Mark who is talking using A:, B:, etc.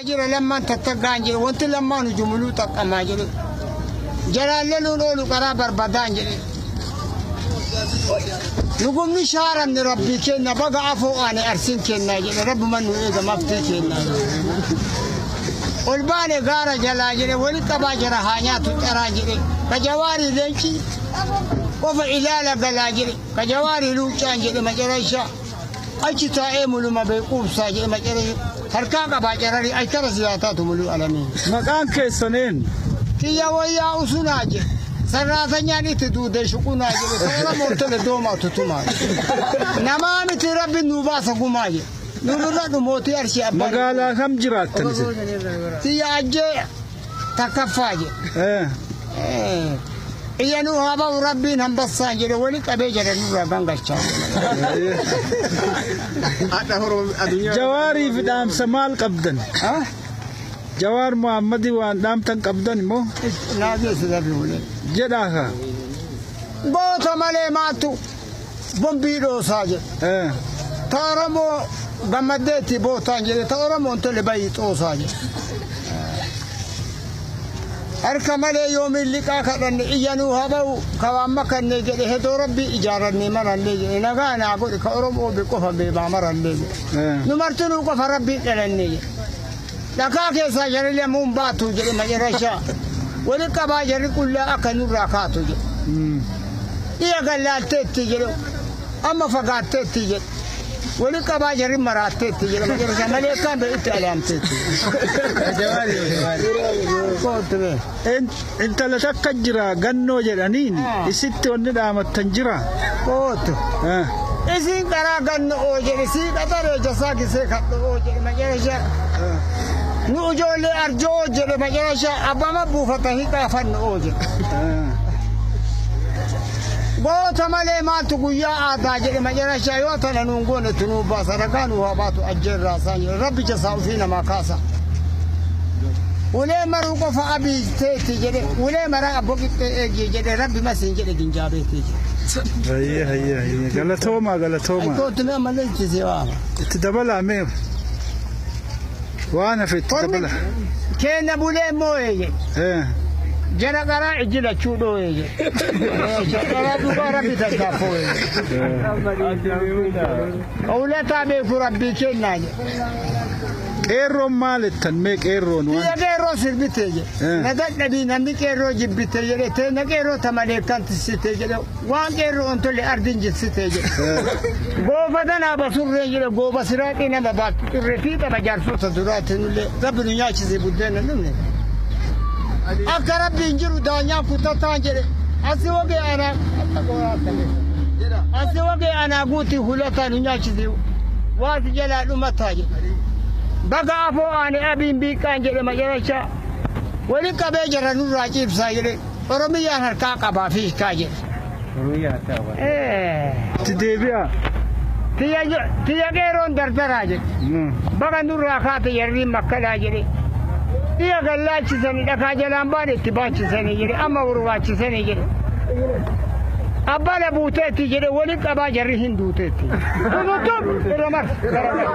A: Jira lammaan tattaggaan jedhe wanti lammaan hujumuluu xaqqamaa jedhe jalaallee nuun oolu karaa barbadaan jedhe nugumni shaaramni rabbii kenna baga afoo aane arsiin kennaa jedhe rabbuma nu eega maftii kennaa ol baane gaara jalaa jedhe wali qabaa jara haa nyaatu caraa jedhe kajawaarii leenci qofa ilaala galaa jedhe kajawaarii luuccaan jedhe macarashaa achi taa'ee muluma beekuubsaa jedhe macarashaa harkaa qabaa cararii aikara siyaataatu muluu alamii.
B: Maqaan keessaneen
A: Kiyya wayyaa usunaa jedhe sarraatanyaan itti duudee shuqunaa jedhe toora mootole doomaa tutumaa namaa miti rabbi nuu baasa gumaa jedhe nu birra dhumootii arshii abbaa
B: magaalaa kam jiraattan isin?
A: Kiyya ajjee takkaffaa jedhe. Iyya nuu haa ba'u rabbiin hambassaan jedhe wali qabee jedhe nurraa gangalchaa.
B: Jawaariif dhaamsa maal qabdan? Jawaar Muhammadii waan dhaamtan qabdan immoo
A: Naa geessi rabbi bulee.
B: Jedhaa kaa.
A: Goota malee maattu bombii dhoosaa jedhe. Ta Oromoo gammaddeetti bootaan jedhe ta Oromoon tole bayii xoosaa jedhe. Harka malee yoomiin liqaa kadhanne iyya nuu haa ba'u ka waan makanne jedhe hedoo rabbii ijaarannee marallee jedhe nagaa naa godhe ka Oromoo be qofa beemaa marallee jedhe. Nu martinuu qofa rabbiin dhalanne jedhe. Dhakaa keessaa jarri lamuun baatu jedhe macarashaa. Wali qabaa jarri qullaa akka nurraa kaatu jedhe. Dhiya gallaalteetti jedhe amma fagaatteetti jedhe. Wali qabaa jarri maraatteetti jedhe macarashaa malee kan bee itti alaamteetti. Kootu bee.
B: Intala takka jira gannoo jedhaniin isitti wanni dhaamattan jira.
A: Kootu. Isiin karaa ganno'oo jedhe sii qaxaree jasaa gisee kadho'oo jedhe macarashaa. Nu ijoollee arjo'oo jedhe macarashaa abbama buufata hiqaa fanno'oo jedhe. Goota malee maaltu guyyaa aadaa jedhe macarashaa yoo tana nuun goone tunuu baasa ragaa nuu haa baatu ajjeerraa isaan jedhe rabbi jasaa ofii namaa kaasa. Ulee maruu qofa abii teetti jedhe ulee maraa abbo qixxee eegii jedhe rabbi masiin jedhe ginjaabeetti jedhe.
B: Hayyee hayyee hayyee galatoomaa galatoomaa.
A: Kootu mee ammallee itti si waama.
B: Itti dabalaa mee waan hafe itti dabala.
A: Keenya bulee moo'ee jedhe. Jara qaraa ijji lachuu dhoo'ee jedhe. Qaraa dhugaa rabbi tattaaffoo jedhe. Ulataa beeku rabbii kennaa jedhe.
B: Qeerroon maal jettan mee qeerroon waan.
A: Biyya qeerroo sirbite jedhe. Na dadhabii namni qeerroo jibbite jedhe. Teenya qeerroo tamalee kan tissite jedhe. Waan qeerroo on tolle ardiin jissite jedhe. Goofa tanaa basurree jedhe gooba siraaxii nama baattu xurree fiixa bajaarsoota duraatti nullee rabbi nu nyaachise buddeena dhumne. Akka rabbiin jiru daanyaan kutataan jedhe. Asi wagee anaa asi wagee anaa guutii hulataa nu nyaachise waati jalaa dhumataa jedhe. Baga afoo aane abiin biiqqaan jedhe macarashaa. Wali qabee jara nurraa ciibsaa jedhe. Oromiyyaan harkaa qabaa fiishkaa jedhe.
B: Itti deebi'aa.
A: Tiyya qeerroon dardaraa jedhe. Baga nurraa kaate jarriin makkalaa jedhe. Dhiya gallaachisanii dhakaa jalaan baane itti baachisanii jedhe amma barbaachisanii jedhe. Abbaa buuteetti jedhe wali qabaa jarri hin duuteetti. Tututub irra marti.